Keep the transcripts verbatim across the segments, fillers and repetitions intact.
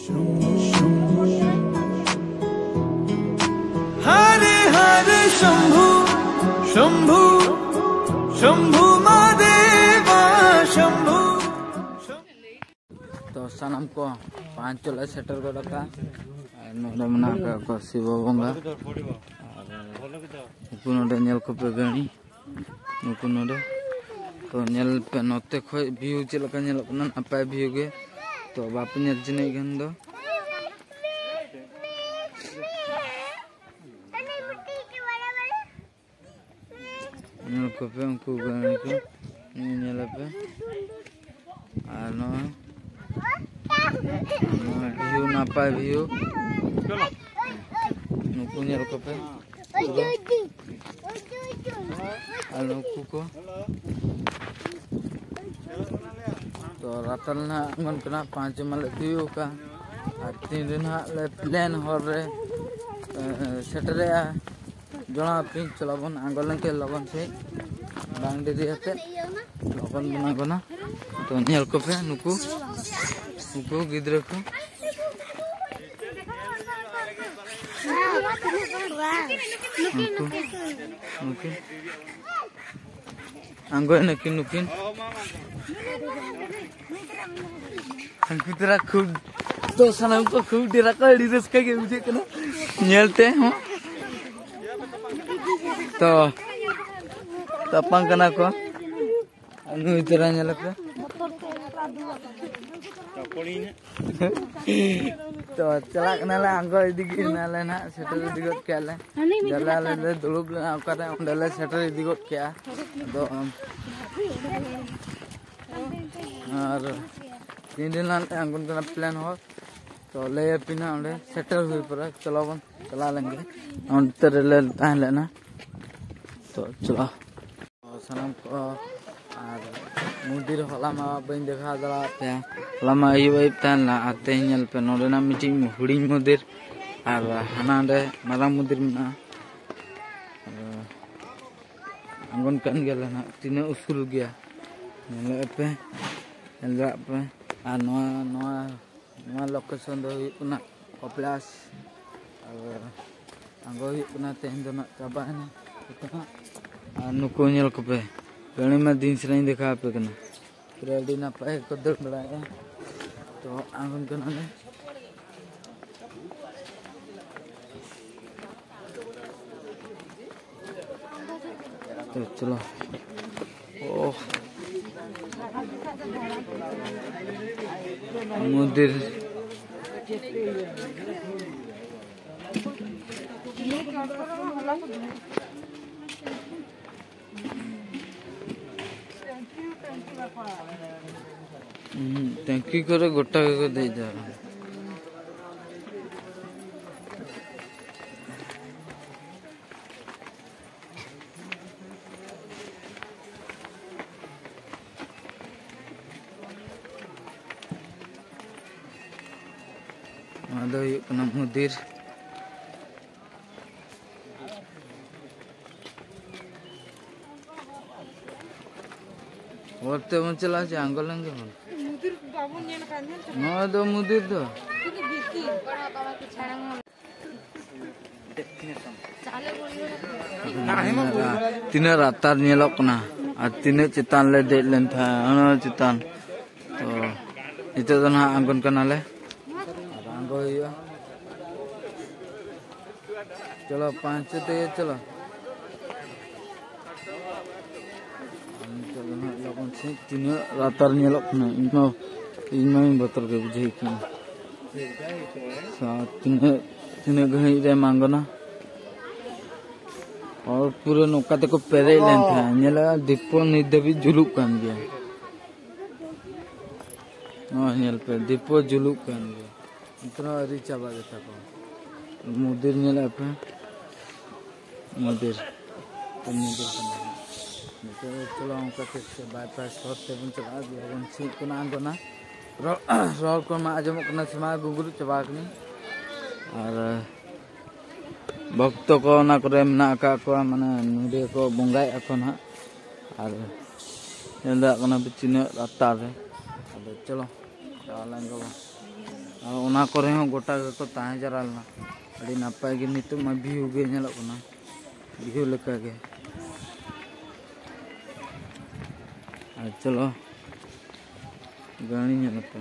हरे हरे शंभु शंभु शंभु महादेवा शंभु। ᱛᱚ ᱥᱟᱱᱟᱢ ᱠᱚ ᱯᱟᱸᱪ ᱪᱚᱞᱮ ᱥᱮᱴᱮᱨ ᱜᱚᱫ ᱟᱠᱟᱫᱼᱟ᱾ ᱟᱨ ᱱᱚᱰᱮ ᱢᱮᱱᱟᱜ ᱟᱠᱟᱫ ᱠᱚᱣᱟ ᱥᱤᱵᱚ ᱵᱚᱸᱜᱟ, ᱟᱨ ᱱᱩᱠᱩ ᱱᱚᱰᱮ ᱧᱮᱞ ᱠᱚᱯᱮ ᱜᱟᱹᱲᱤ, ᱱᱩᱠᱩ ᱱᱚᱰᱮ᱾ ᱛᱚ ᱧᱮᱞ ᱯᱮ ᱱᱚᱛᱮ ᱠᱷᱚᱡ ᱵᱷᱤᱭᱩ ᱪᱮᱫ ᱞᱮᱠᱟ ᱧᱮᱞᱚᱜ ᱠᱟᱱᱟ, ᱱᱟᱯᱟᱭ ᱵᱷᱤᱭᱩ ᱜᱮ᱾ ᱛᱚ ᱵᱟᱯᱮ ᱧᱮᱞ ᱪᱤᱱᱦᱟᱹᱭ ᱠᱷᱟᱱ ᱫᱚ ᱧᱮᱞ ᱠᱚᱯᱮ ᱩᱱᱠᱩ ᱜᱟᱹᱲᱤ ᱠᱚ, ᱧᱮᱞ ᱟᱯᱮ᱾ ᱟᱨ ᱱᱚᱜᱼᱚᱭ, ᱱᱚᱜᱼᱚᱭ ᱵᱷᱤᱭᱩ, ᱱᱟᱯᱟᱭ ᱵᱷᱤᱭᱩ᱾ ᱱᱩᱠᱩ ᱧᱮᱞ ᱠᱚᱯᱮ᱾ ᱟᱨ ᱱᱩᱠᱩ ᱠᱚ᱾ ᱛᱚ ᱨᱟᱛᱟᱞ ᱱᱟᱦᱟᱜ ᱟᱬᱜᱚᱱ ᱠᱟᱱᱟ, ᱯᱟᱸᱪ ᱢᱟᱞᱮ ᱛᱤᱭᱳᱜ ᱟᱠᱟᱫ᱾ ᱟᱨ ᱛᱤᱱ ᱨᱮ ᱱᱟᱦᱟᱜ ᱞᱮ ᱯᱞᱮᱱ ᱦᱚᱨ ᱨᱮ, ᱮ, ᱥᱮᱴᱮᱨᱮᱜᱼᱟ᱾ ᱡᱚᱲᱟᱣ ᱯᱤᱧ ᱪᱚᱞᱚ ᱵᱚᱱ ᱟᱬᱜᱚ ᱞᱮᱱᱠᱷᱟᱱ ᱞᱚᱜᱚᱱ ᱥᱮ ᱵᱟᱝ ᱰᱮᱨᱤ ᱟᱛᱮ ᱞᱚᱜᱚᱱ ᱵᱚᱱ ᱟᱬᱜᱚᱱᱟ᱾ ᱛᱚ ᱧᱮᱞ ᱠᱚᱯᱮ ᱱᱩᱠᱩ, ᱱᱩᱠᱩ ᱜᱤᱫᱽᱨᱟᱹ ᱠᱚ᱾ ᱱᱩᱠᱩ, ᱱᱩᱠᱩ᱾ ᱟᱬᱜᱚᱭ ᱱᱟᱹᱠᱤᱱ ᱱᱩᱠᱤᱱ᱾ ᱩᱱᱠᱩ ᱛᱚᱨᱟ ᱠᱷᱩᱵ, ᱛᱚ ᱥᱟᱱᱟᱢ ᱠᱚ ᱠᱷᱩᱵ ᱰᱮᱨᱟ ᱠᱚ, ᱟᱹᱰᱤ ᱨᱟᱹᱥᱠᱟᱹ ᱜᱮ ᱵᱩᱡᱷᱟᱹᱜ ᱠᱟᱱᱟ ᱧᱮᱞ ᱛᱮ ᱦᱚᱸ᱾ ᱛᱚ ᱛᱟᱯᱟᱢ ᱠᱟᱱᱟ ᱠᱚ᱾ ᱟᱨ ᱱᱩᱭ ᱛᱚᱨᱟ ᱧᱮᱞ ᱯᱮ᱾ ᱛᱚ ᱪᱟᱞᱟᱜ ᱠᱟᱱᱟᱞᱮ, ᱟᱬᱜᱚ ᱤᱫᱤ ᱜᱮ ᱱᱟᱞᱮ ᱱᱟᱦᱟᱜ, ᱥᱮᱴᱮᱨ ᱤᱫᱤ ᱜᱚᱫ ᱠᱮᱜᱼᱟ ᱞᱮ᱾ ᱡᱟᱞᱮ ᱟᱞᱮ ᱞᱮ ᱫᱩᱲᱩᱵ ᱞᱮᱱᱟ ᱚᱠᱟᱨᱮ, ᱚᱸᱰᱮ ᱞᱮ ᱥᱮᱴᱮᱨ ᱤᱫᱤ ᱜᱚᱫ ᱠᱮᱜᱼᱟ᱾ ᱟᱫᱚ, ᱟᱨ ᱛᱤᱱ ᱫᱤᱱ ᱞᱟᱦᱟ ᱞᱮ ᱟᱬᱜᱚᱱ ᱠᱟᱱᱟ ᱯᱞᱮᱱ ᱦᱚᱸ, ᱛᱚ ᱞᱟᱹᱭ ᱟᱯᱮ ᱱᱟᱦᱟᱜ ᱚᱸᱰᱮ ᱥᱮᱴᱮᱨ ᱦᱩᱭ ᱯᱚᱨᱮ ᱪᱚᱞᱚ ᱵᱚᱱ ᱪᱟᱞᱟᱣ ᱞᱮᱱ ᱜᱮ᱾ ᱚᱱᱛᱮ ᱨᱮᱞᱮ ᱛᱟᱦᱮᱸ ᱞᱮᱱᱟ, ᱛᱚ ᱪᱚᱞᱚ᱾ ᱥᱟᱱᱟᱢ ᱠᱚ, ᱟᱨ ᱢᱚᱱᱫᱤᱨ ᱦᱚᱞᱟ ᱢᱟ ᱵᱟᱹᱧ ᱫᱮᱠᱷᱟᱣ ᱫᱟᱲᱮᱭᱟᱜ ᱯᱮᱭᱟ᱾ ᱦᱚᱞᱟ ᱢᱟ ᱟᱹᱭᱩᱵ ᱟᱹᱭᱩᱵ ᱛᱟᱦᱮᱸ ᱞᱮᱱᱟ, ᱟᱨ ᱛᱮᱦᱮᱧ ᱧᱮᱞ ᱯᱮ ᱱᱚᱰᱮᱱᱟᱜ ᱢᱤᱫᱴᱤᱡ ᱦᱩᱰᱤᱧ ᱢᱚᱱᱫᱤᱨ, ᱟᱨ ᱦᱟᱱᱟ ᱚᱸᱰᱮ ᱢᱟᱨᱟᱝ ᱢᱚᱱᱫᱤᱨ ᱢᱮᱱᱟᱜᱼᱟ᱾ ᱟᱨ ᱟᱬᱜᱚᱱ ᱠᱟᱱ ᱜᱮᱭᱟᱞᱮ ᱱᱟᱦᱟᱜ, ᱛᱤᱱᱟᱹᱜ ᱩᱥᱩᱞ ᱜᱮᱭᱟ ᱧᱮᱞᱮᱫ ᱯᱮ, ᱧᱮᱞ ᱫᱟᱲᱮᱭᱟᱜ ᱯᱮ᱾ ᱟᱨ ᱱᱚᱣᱟ, ᱱᱚᱣᱟ ᱱᱚᱣᱟ ᱞᱳᱠᱮᱥᱚᱱ ᱫᱚ ᱦᱩᱭᱩᱜ ᱠᱟᱱᱟ ᱠᱚᱯᱞᱟᱥ᱾ ᱟᱨ ᱟᱬᱜᱚ ᱦᱩᱭᱩᱜ ᱠᱟᱱᱟ, ᱛᱮᱦᱮᱧ ᱫᱚ ᱱᱟᱜ ᱪᱟᱵᱟᱭᱮᱱᱟ᱾ ᱟᱨ ᱱᱩᱠᱩ ᱧᱮᱞ ᱠᱚᱯᱮ, ᱯᱮᱲᱮ ᱢᱟ ᱫᱤᱱ ᱥᱮᱫ ᱤᱧ ᱫᱮᱠᱷᱟᱣ ᱟᱯᱮ ᱠᱟᱱᱟ᱾ ᱯᱩᱨᱟᱹ ᱟᱹᱰᱤ ᱱᱟᱯᱟᱭ ᱠᱚ ᱫᱟᱹᱲ ᱵᱟᱲᱟᱭᱮᱫᱼᱟ᱾ ᱛᱚ ᱟᱬᱜᱚᱱ ᱠᱟᱱᱟᱞᱮ᱾ ᱛᱚ ᱪᱚᱞᱚ᱾ ᱳᱦ᱾ ᱢᱚᱱᱫᱤᱨ᱾ ᱦᱩᱸ, ᱴᱮᱝᱠᱤ ᱠᱚᱨᱮ ᱜᱚᱴᱟ ᱜᱮᱠᱚ ᱫᱮᱡ ᱫᱟ᱾ ᱱᱚᱣᱟ ᱫᱚ ᱦᱩᱭᱩᱜ ᱠᱟᱱᱟ ᱢᱚᱱᱫᱤᱨ᱾ ᱦᱚᱨ ᱛᱮᱵᱚᱱ ᱪᱟᱞᱟᱜᱼᱟ ᱪᱮ ᱟᱬᱜᱚ ᱞᱮᱱ ᱜᱮᱵᱚᱱ? ᱢᱩᱫᱤᱨ ᱵᱟᱵᱚᱱ ᱧᱮᱞ ᱟᱠᱟᱫ, ᱧᱮᱞ ᱠᱟᱫᱟ᱾ ᱱᱚᱣᱟ ᱫᱚ ᱢᱩᱫᱤᱨ ᱫᱚ᱾ ᱛᱤᱱᱟᱹᱜ ᱵᱷᱤᱛᱤᱨ᱾ ᱛᱤᱱᱟᱹᱜ ᱞᱟᱛᱟᱨ ᱧᱮᱞᱚᱜ ᱠᱟᱱᱟ ᱟᱨ ᱛᱤᱱᱟᱹᱜ ᱪᱮᱛᱟᱱ ᱞᱮ ᱫᱮᱡ ᱞᱮᱱ ᱛᱟᱦᱮᱸᱫ, ᱚᱱᱟ ᱪᱮᱛᱟᱱ᱾ ᱛᱚ ᱱᱤᱛᱚᱜ ᱫᱚ ᱱᱟᱦᱟᱜ ᱟᱬᱜᱚᱱ ᱠᱟᱱᱟᱞᱮ ᱟᱨ ᱟᱬᱜᱚ ᱦᱩᱭᱩᱜᱼᱟ᱾ ᱪᱚᱞᱚ, ᱯᱟᱸᱪ ᱛᱮᱜᱮ ᱪᱚᱞᱚ᱾ ᱟᱨ ᱱᱤᱛᱚᱜ ᱫᱚ ᱱᱟᱦᱟᱜ ᱞᱚᱜᱚᱱ ᱥᱟᱺᱦᱤᱡ ᱛᱤᱱᱟᱹᱜ ᱞᱟᱛᱟᱨ ᱧᱮᱞᱚᱜ ᱠᱟᱱᱟ, ᱤᱧ ᱢᱟ, ᱤᱧ ᱢᱟᱧ ᱵᱚᱛᱚᱨ ᱜᱮ ᱵᱩᱡᱷᱟᱹᱣ ᱠᱟᱱᱟ᱾ ᱥᱟ-, ᱛᱤᱱᱟᱹᱜ, ᱛᱤᱱᱟᱹᱜ ᱜᱷᱟᱹᱲᱤᱡ ᱨᱮᱢ ᱟᱬᱜᱚᱱᱟ? ᱦᱚᱲ ᱯᱩᱨᱟᱹ ᱱᱚᱝᱠᱟ ᱛᱮᱠᱚ ᱯᱮᱨᱮᱡ ᱞᱮᱱ ᱛᱟᱦᱮᱸᱫ᱾ ᱧᱮᱞᱚᱜᱼᱟ, ᱫᱤᱯᱚ ᱱᱤᱛ ᱫᱷᱟᱹᱵᱤᱡ ᱡᱩᱞᱩᱜ ᱠᱟᱱ ᱜᱮᱭᱟ᱾ ᱱᱚᱜᱼᱚᱭ ᱧᱮᱞ ᱯᱮ, ᱫᱤᱯᱚ ᱡᱩᱞᱩᱜ ᱠᱟᱱ ᱜᱮᱭᱟ᱾ ᱱᱤᱛᱚᱜ ᱦᱚᱸ ᱟᱹᱣᱨᱤ ᱪᱟᱵᱟ ᱜᱮᱛᱟ ᱠᱚᱣᱟ᱾ ᱢᱚᱱᱫᱤᱨ ᱧᱮᱞᱮᱫ ᱯᱮ, ᱢᱚᱱᱫᱤᱨ, ᱢᱚᱱᱫᱤᱨ ᱠᱟᱱᱟ᱾ ᱱᱤᱛᱚᱜ ᱫᱚ ᱪᱚᱞᱚ ᱚᱱᱠᱟ ᱛᱮ ᱥᱮ ᱵᱟᱭᱯᱟᱥ ᱦᱚᱨ ᱛᱮᱵᱚᱱ ᱪᱟᱞᱟᱜᱼᱟ, ᱡᱮ ᱵᱚᱱ ᱥᱤᱧᱚᱜ ᱠᱟᱱᱟ ᱟᱬᱜᱚᱱᱟ᱾ ᱨᱚᱲ, ᱨᱚᱲ ᱠᱚ ᱢᱟ ᱟᱸᱡᱚᱢᱚᱜ ᱠᱟᱱᱟ ᱥᱮ ᱢᱟ ᱜᱩᱜᱩᱨᱩ ᱪᱟᱵᱟ ᱟᱠᱟᱱᱟ᱾ ᱟᱨ ᱵᱷᱚᱠᱛᱚ ᱠᱚ ᱚᱱᱟ ᱠᱚᱨᱮ ᱢᱮᱱᱟᱜ ᱟᱠᱟᱫ ᱠᱚᱣᱟ, ᱢᱟᱱᱮ ᱱᱚᱰᱮ ᱠᱚ ᱵᱚᱸᱜᱟᱭᱮᱫᱼᱟ ᱠᱚ ᱱᱟᱦᱟᱜ᱾ ᱟᱨ ᱧᱮᱞ ᱫᱟᱲᱮᱭᱟᱜ ᱠᱟᱱᱟ ᱯᱮ ᱛᱤᱱᱟᱹᱜ ᱞᱟᱛᱟᱨ ᱨᱮ᱾ ᱟᱫᱚ ᱪᱚᱞᱚ ᱪᱟᱞᱟᱣ ᱞᱮᱱ ᱜᱮᱵᱚᱱ᱾ ᱟᱨ ᱚᱱᱟ ᱠᱚᱨᱮ ᱦᱚᱸ ᱜᱚᱴᱟ ᱜᱮᱠᱚ ᱛᱟᱦᱮᱸ ᱡᱟᱣᱨᱟ ᱞᱮᱱᱟ᱾ ᱟᱹᱰᱤ ᱱᱟᱯᱟᱭ ᱜᱮ ᱱᱤᱛᱚᱜ ᱢᱟ ᱵᱷᱤᱭᱩ ᱜᱮ ᱧᱮᱞᱚᱜ ᱠᱟᱱᱟ, ᱵᱷᱤᱭᱩ ᱞᱮᱠᱟ ᱜᱮ᱾ ᱟᱨ ᱪᱚᱞᱚ ᱜᱟᱹᱲᱤ ᱧᱮᱞ ᱯᱮ᱾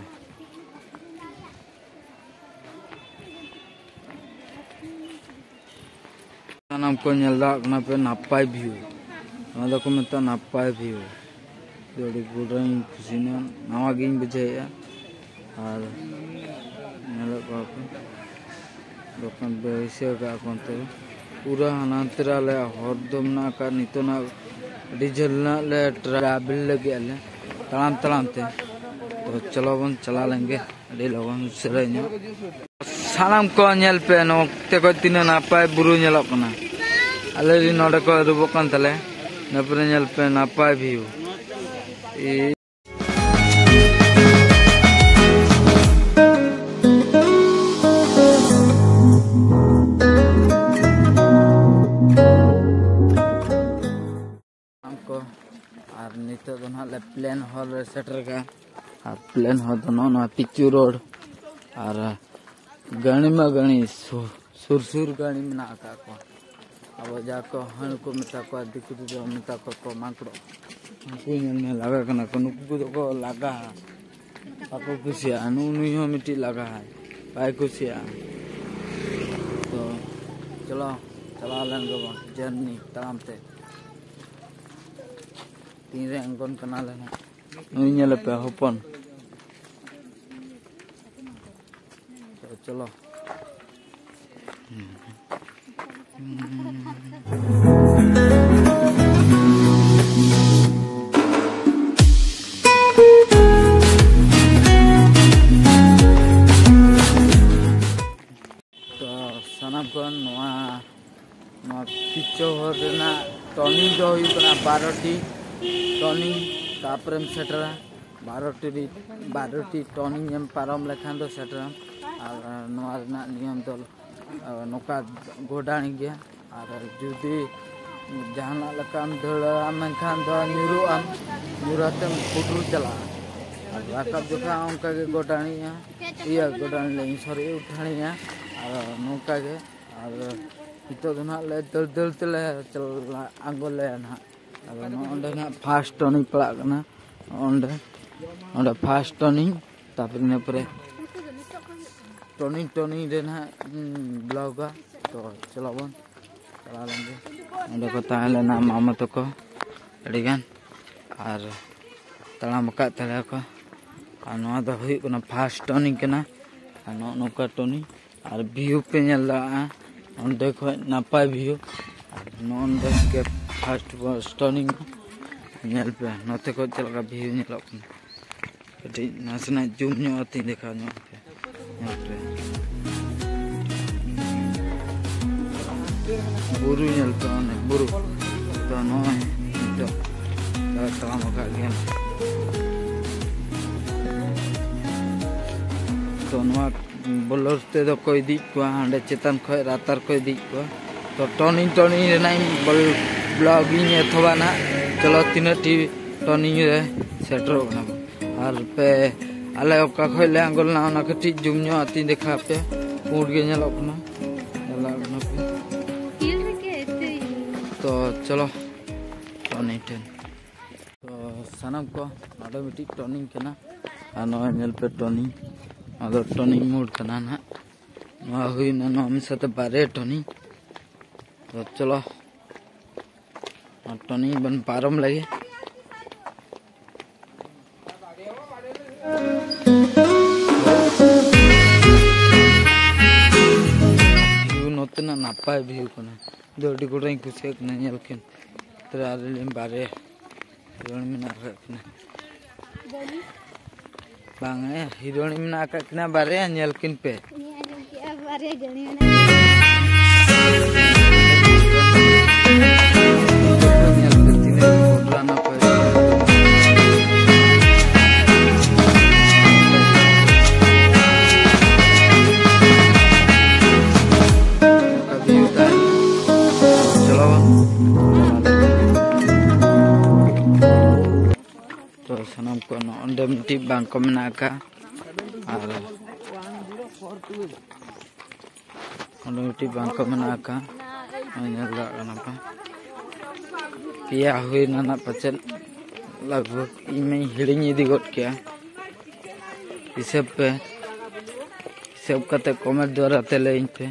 ᱥᱟᱱᱟᱢ ᱠᱚ ᱧᱮᱞ ᱫᱟᱲᱮᱭᱟᱜ ᱠᱟᱱᱟ ᱯᱮ, ᱱᱟᱯᱟᱭ ᱵᱷᱤᱭᱩ, ᱚᱱᱟ ᱫᱚᱠᱚ ᱢᱮᱛᱟᱜᱼᱟ ᱱᱟᱯᱟᱭ ᱵᱷᱤᱭᱩ᱾ ᱟᱹᱰᱤ ᱜᱩᱰᱟᱹᱧ ᱠᱩᱥᱤᱭᱮᱱᱟ, ᱱᱟᱣᱟ ᱜᱤᱧ ᱵᱩᱡᱷᱟᱹᱣᱮᱫᱼᱟ᱾ ᱟᱨ ᱧᱮᱞᱮᱫ ᱠᱚᱣᱟ ᱯᱮ, ᱫᱚᱠᱟᱱ ᱵᱟᱹᱭᱥᱟᱹᱣ ᱠᱟᱜᱼᱟ ᱠᱚ ᱚᱱᱛᱮ ᱨᱮ᱾ ᱯᱩᱨᱟᱹ ᱦᱟᱱᱟ ᱦᱟᱱᱛᱮ ᱨᱮ ᱟᱞᱮᱭᱟᱜ ᱦᱚᱨ ᱫᱚ ᱢᱮᱱᱟᱜ ᱟᱠᱟᱫ, ᱱᱤᱛᱚᱜ ᱱᱟᱜ ᱟᱹᱰᱤ ᱡᱷᱟᱹᱞ ᱱᱟᱜ ᱞᱮ ᱴᱨᱟᱵᱷᱮᱞ ᱞᱟᱹᱜᱤᱫ ᱟᱞᱮ ᱛᱟᱲᱟᱢ ᱛᱟᱲᱟᱢ ᱛᱮ᱾ ᱛᱚ ᱪᱚᱞᱚ ᱵᱚᱱ ᱪᱟᱞᱟᱣ ᱞᱮᱱ ᱜᱮ ᱟᱹᱰᱤ ᱞᱚᱜᱚᱱ ᱩᱥᱟᱹᱨᱟ ᱧᱚᱜ᱾ ᱥᱟᱱᱟᱢ ᱠᱚ ᱧᱮᱞ ᱯᱮ, ᱱᱚᱛᱮ ᱠᱷᱚᱡ ᱛᱤᱱᱟᱹᱜ ᱱᱟᱯᱟᱭ ᱵᱩᱨᱩ ᱧᱮᱞᱚᱜ ᱠᱟᱱᱟ᱾ ᱟᱞᱮ ᱨᱮᱱ ᱱᱚᱰᱮ ᱠᱚ ᱟᱹᱨᱩᱵᱚᱜ ᱠᱟᱱ ᱛᱟᱞᱮ, ᱤᱱᱟᱹ ᱯᱚᱨᱮ ᱧᱮᱞ ᱯᱮ ᱱᱟᱯᱟᱭ ᱵᱷᱤᱭᱩ᱾ ᱠᱚ, ᱟᱨ ᱱᱤᱛᱚᱜ ᱫᱚ ᱱᱟᱦᱟᱜ ᱞᱮ ᱯᱞᱮᱱ ᱦᱚᱨ ᱨᱮ ᱥᱮᱴᱮᱨ ᱠᱟᱱᱟ᱾ ᱟᱨ ᱯᱞᱮᱱ ᱦᱚᱨ ᱫᱚ ᱱᱚᱜᱼᱚ ᱱᱚᱣᱟ ᱯᱤᱪᱩ ᱨᱳᱰ, ᱟᱨ ᱜᱟᱹᱲᱤ ᱢᱟ ᱜᱟᱹᱲᱤ ᱥᱩ-, ᱥᱩᱨ ᱥᱩᱨ ᱜᱟᱹᱲᱤ ᱢᱮᱱᱟᱜ ᱟᱠᱟᱫ ᱠᱚᱣᱟ᱾ ᱟᱵᱚ ᱡᱟ ᱠᱚ ᱦᱟᱹᱬ ᱠᱚ ᱢᱮᱛᱟ ᱠᱚᱣᱟ, ᱫᱤᱠᱩ ᱛᱮᱫᱚ ᱢᱮᱛᱟ ᱠᱚᱣᱟ ᱠᱚ ᱢᱟᱠᱲᱚ᱾ ᱩᱱᱠᱩ ᱧᱮᱞ ᱢᱮ ᱞᱟᱜᱟ ᱠᱟᱱᱟ ᱠᱚ, ᱱᱩᱠᱩ ᱠᱚᱫᱚ ᱠᱚ ᱞᱟᱜᱟ, ᱵᱟᱠᱚ ᱠᱩᱥᱤᱭᱟᱜᱼᱟ᱾ ᱱᱩᱜᱼᱩ ᱱᱩᱭ ᱦᱚᱸ ᱢᱤᱫᱴᱤᱡ ᱞᱟᱜᱟᱭ, ᱵᱟᱭ ᱠᱩᱥᱤᱭᱟᱜᱼᱟ᱾ ᱛᱚ ᱪᱚᱞᱚ, ᱪᱟᱞᱟᱣ ᱞᱮᱱ ᱜᱮᱵᱚᱱ ᱡᱟᱨᱱᱤ ᱛᱟᱲᱟᱢ ᱛᱮ᱾ ᱛᱤᱱᱨᱮ ᱟᱬᱜᱚᱱ ᱠᱟᱱᱟᱞᱮ ᱱᱟᱜ᱾ ᱱᱩᱭ ᱧᱮᱞᱮ ᱯᱮ, ᱦᱚᱯᱚᱱ᱾ ᱛᱚ ᱪᱚᱞᱚ᱾ ᱛᱚ ᱥᱟᱱᱟᱢ ᱠᱷᱚᱱ ᱱᱚᱣᱟ, ᱱᱚᱣᱟ ᱯᱤᱪ ᱦᱚᱨ ᱨᱮᱱᱟᱜ ᱴᱟᱨᱱᱤᱝ ᱫᱚ ᱦᱩᱭᱩᱜ ᱠᱟᱱᱟ ᱵᱟᱨᱚᱴᱤ ᱴᱟᱨᱱᱤᱝ, ᱛᱟᱨᱯᱚᱨᱮᱢ ᱥᱮᱴᱮᱨᱟ ᱵᱟᱨᱚᱴᱤ, ᱵᱟᱨᱚᱴᱤ ᱴᱟᱨᱱᱤᱝ ᱮᱢ ᱯᱟᱨᱚᱢ ᱞᱮᱠᱷᱟᱱ ᱫᱚ ᱥᱮᱴᱮᱨᱟᱢ᱾ ᱟᱨ ᱱᱚᱣᱟ ᱨᱮᱱᱟᱜ ᱱᱤᱭᱚᱢ ᱫᱚ, ᱟᱨ ᱱᱚᱝᱠᱟ ᱜᱚᱰᱟᱝ ᱜᱮᱭᱟ᱾ ᱟᱨ ᱡᱩᱫᱤ ᱡᱟᱦᱟᱱᱟᱜ ᱞᱮᱠᱟᱢ ᱫᱟᱹᱲᱟ ᱢᱮᱱᱠᱷᱟᱱ ᱫᱚ ᱧᱩᱨᱩᱜ ᱟᱢ, ᱧᱩᱨ ᱟᱛᱮᱢ ᱯᱩᱴᱩᱨ ᱪᱟᱞᱟᱜᱼᱟ᱾ ᱨᱟᱠᱟᱵ ᱡᱚᱠᱷᱟ ᱚᱱᱠᱟ ᱜᱮ ᱜᱚᱰᱟᱱᱤᱜᱼᱟ, ᱤᱭᱟᱹ ᱜᱚᱰᱟᱱᱤ ᱞᱟᱹᱭᱟᱹᱧ, ᱥᱚᱨᱤ, ᱩᱴᱷᱟᱹᱱᱤᱜᱼᱟ᱾ ᱟᱨ ᱱᱚᱝᱠᱟ ᱜᱮ, ᱟᱨ ᱱᱤᱛᱚᱜ ᱫᱚ ᱱᱟᱦᱟᱜ ᱞᱮ ᱫᱟᱹᱲ ᱫᱟᱹᱲ ᱛᱮᱞᱮ ᱪᱟᱞᱟᱜ, ᱟᱬᱜᱚ ᱞᱮᱭᱟ ᱱᱟᱦᱟᱜ᱾ ᱟᱫᱚ ᱱᱚᱜᱼᱚ ᱱᱚᱸᱰᱮ ᱱᱟᱦᱟᱜ ᱯᱷᱟᱥᱴ ᱴᱟᱨᱱᱤᱝ ᱯᱟᱲᱟᱜ ᱠᱟᱱᱟ, ᱱᱚᱜᱼᱚ ᱱᱚᱸᱰᱮ, ᱚᱸᱰᱮ ᱯᱷᱟᱥᱴ ᱴᱟᱨᱱᱤᱝ, ᱛᱟᱨᱯᱚᱨᱮ ᱤᱱᱟᱹ ᱯᱚᱨᱮ ᱴᱟᱨᱱᱤᱝ, ᱴᱟᱨᱱᱤᱝ ᱨᱮ ᱱᱟᱦᱟᱜ ᱵᱞᱚᱜᱟ᱾ ᱛᱚ ᱪᱚᱞᱚ ᱵᱚᱱ ᱪᱟᱞᱟᱣ ᱞᱮᱱ ᱜᱮ᱾ ᱚᱸᱰᱮ ᱠᱚ ᱛᱟᱦᱮᱸ ᱞᱮᱱᱟ ᱢᱟᱢᱟ ᱛᱟᱠᱚ ᱟᱹᱰᱤᱜᱟᱱ, ᱟᱨ ᱛᱟᱲᱟᱢ ᱟᱠᱟᱫ ᱛᱟᱞᱮᱭᱟ ᱠᱚ᱾ ᱟᱨ ᱱᱚᱣᱟ ᱫᱚ ᱦᱩᱭᱩᱜ ᱠᱟᱱᱟ ᱯᱷᱟᱥᱴ ᱴᱟᱨᱱᱤᱝ ᱠᱟᱱᱟ᱾ ᱟᱨ ᱱᱚᱜᱼᱚ ᱱᱚᱝᱠᱟ ᱴᱟᱨᱱᱤᱝ, ᱟᱨ ᱵᱷᱤᱭᱩ ᱯᱮ ᱧᱮᱞ ᱫᱟᱲᱮᱭᱟᱜᱼᱟ ᱚᱸᱰᱮ ᱠᱷᱚᱡ ᱱᱟᱯᱟᱭ ᱵᱷᱤᱭᱩ᱾ ᱟᱨ ᱱᱚᱜᱼᱚ ᱱᱚᱸᱰᱮ ᱜᱮ ᱯᱷᱟᱥᱴ ᱴᱟᱨᱱᱤᱝ, ᱧᱮᱞ ᱯᱮ ᱱᱚᱛᱮ ᱠᱷᱚᱡ ᱪᱮᱫ ᱞᱮᱠᱟ ᱵᱷᱤᱭᱩ ᱧᱮᱞᱚᱜ ᱠᱟᱱᱟ᱾ ᱠᱟᱹᱴᱤᱡ ᱱᱟᱥᱮᱱᱟᱜ ᱡᱩᱢ ᱧᱚᱜ ᱟᱛᱮᱧ ᱫᱮᱠᱷᱟᱣ ᱧᱚᱜ ᱟᱯᱮ, ᱧᱮᱞ ᱯᱮ᱾ ᱵᱩᱨᱩ ᱧᱮᱞ ᱯᱮ, ᱚᱱᱮ ᱵᱩᱨᱩ᱾ ᱛᱚ ᱱᱚᱜᱼᱚᱭ ᱱᱤᱛᱚᱜ ᱛᱟᱲᱟᱢ ᱟᱠᱟᱫ ᱜᱮᱭᱟ᱾ ᱛᱚ ᱱᱚᱣᱟ ᱵᱚᱞᱚᱨ ᱛᱮᱫᱚ ᱠᱚ ᱤᱫᱤᱭᱮᱫ ᱠᱚᱣᱟ, ᱦᱟᱸᱰᱮ ᱪᱮᱛᱟᱱ ᱠᱷᱚᱡ ᱞᱟᱛᱟᱨ ᱠᱚ ᱤᱫᱤᱭᱮᱫ ᱠᱚᱣᱟ᱾ ᱛᱚ ᱴᱚᱱᱤᱝ ᱴᱚᱱᱤᱝ ᱨᱮᱱᱟᱜ ᱤᱧ ᱵᱚᱞ-, ᱵᱞᱚᱜ ᱤᱧ ᱮᱛᱚᱦᱚᱵᱟ ᱱᱟᱦᱟᱜ᱾ ᱪᱚᱞᱚ ᱛᱤᱱᱟᱹᱜ ᱴᱤ ᱴᱚᱱᱤᱝ ᱨᱮ ᱥᱮᱴᱮᱨᱚᱜ ᱠᱟᱱᱟ ᱵᱚᱱ᱾ ᱟᱨ ᱯᱮ ᱟᱞᱮ ᱚᱠᱟ ᱠᱷᱚᱡ ᱞᱮ ᱟᱬᱜᱚ ᱞᱮᱱᱟ ᱚᱱᱟ ᱠᱟᱹᱴᱤᱡ ᱡᱩᱢ ᱧᱚᱜ ᱟᱛᱤᱧ ᱫᱮᱠᱷᱟᱣ ᱯᱮ᱾ ᱯᱩᱸᱰ ᱜᱮ ᱧᱮᱞᱚᱜ ᱠᱟᱱᱟ, ᱧᱮᱞᱚᱜ ᱠᱟᱱᱟ ᱯᱮ᱾ ᱛᱚ ᱪᱚᱞᱚ ᱴᱚᱱᱤᱝ ᱴᱷᱮᱱ᱾ ᱛᱚ ᱥᱟᱱᱟᱢ ᱠᱚ ᱱᱚᱰᱮ ᱢᱤᱫᱴᱤᱡ ᱴᱚᱱᱤᱝ ᱠᱟᱱᱟ᱾ ᱟᱨ ᱱᱚᱜᱼᱚᱭ ᱧᱮᱞ ᱯᱮ ᱴᱚᱱᱤᱝ, ᱱᱚᱣᱟ ᱫᱚ ᱴᱚᱱᱤᱝ ᱢᱳᱲ ᱠᱟᱱᱟ ᱱᱟᱦᱟᱜ᱾ ᱱᱚᱣᱟ ᱦᱩᱭᱱᱟ ᱱᱚᱣᱟ ᱢᱮᱥᱟᱛᱮ ᱵᱟᱨᱭᱟ ᱴᱚᱱᱤᱝ᱾ ᱛᱚ ᱪᱚᱞᱚ ᱱᱚᱣᱟ ᱴᱚᱱᱤᱝ ᱵᱚᱱ ᱯᱟᱨᱚᱢ ᱞᱮᱜᱮ᱾ ᱵᱷᱤᱭᱩ ᱱᱚᱛᱮᱱᱟᱜ ᱱᱟᱯᱟᱭ ᱵᱷᱤᱭᱩ ᱠᱟᱱᱟ᱾ ᱫᱚ ᱟᱹᱰᱤ ᱜᱚᱴᱟᱧ ᱠᱩᱥᱤᱭᱟᱜ ᱠᱟᱱᱟ ᱧᱮᱞ ᱠᱤᱱ᱾ ᱛᱚᱵᱮ ᱟᱞᱮ ᱞᱤᱧ ᱵᱟᱨᱭᱟ ᱦᱤᱨᱳᱭᱤᱱ ᱢᱮᱱᱟᱜ ᱟᱠᱟᱫ ᱠᱤᱱᱟ᱾ ᱵᱟᱝ, ᱦᱤᱨᱳᱭᱤᱱ ᱢᱮᱱᱟᱜ ᱟᱠᱟᱫ ᱠᱤᱱᱟ ᱵᱟᱨᱭᱟ, ᱧᱮᱞ ᱠᱤᱱ ᱯᱮ᱾ ᱤᱧ ᱟᱸᱡᱚᱢ ᱠᱮᱜᱼᱟ ᱵᱟᱨᱭᱟ ᱡᱟᱹᱱᱤ ᱢᱮᱱᱟᱜ ᱠᱤᱱᱟ᱾ ᱧᱮᱞ ᱯᱮ ᱛᱤᱱᱟᱹᱜ ᱢᱚᱰᱨᱟᱱ ᱚᱠᱚᱭ᱾ ᱚᱱᱠᱟ ᱵᱷᱤᱭᱩ ᱛᱟᱭ᱾ ᱪᱚᱞᱚ᱾ ᱛᱚ ᱥᱟᱱᱟᱢ ᱠᱚ ᱱᱚᱜᱼᱚᱸᱰᱮ ᱢᱤᱫᱴᱤᱡ ᱵᱟᱝ ᱠᱚ ᱢᱮᱱᱟᱜ ᱟᱠᱟᱫ᱾ ᱟᱨ ᱚᱸᱰᱮ ᱢᱤᱫᱴᱤᱡ ᱵᱟᱝ ᱠᱚ ᱢᱮᱱᱟᱜ ᱟᱠᱟᱫ᱾ ᱱᱚᱜᱼᱚᱭ ᱧᱮᱞ ᱫᱟᱲᱮᱭᱟᱜ ᱠᱟᱱᱟ ᱯᱮ᱾ ᱯᱮᱭᱟ ᱦᱩᱭᱱᱟ ᱱᱟᱜ ᱯᱟᱪᱮᱫ, ᱞᱟᱜᱽ ᱵᱷᱟᱜᱽ ᱤᱧ ᱢᱟᱧ ᱦᱤᱲᱤᱧ ᱤᱫᱤ ᱜᱚᱫ ᱠᱮᱜᱼᱟ᱾ ᱦᱤᱥᱟᱹᱵ ᱯᱮ, ᱦᱤᱥᱟᱹᱵ ᱠᱟᱛᱮ ᱠᱚᱢᱮᱱᱴ ᱫᱣᱟᱨᱟ ᱛᱮ ᱞᱟᱹᱭᱟᱹᱧ ᱯᱮ᱾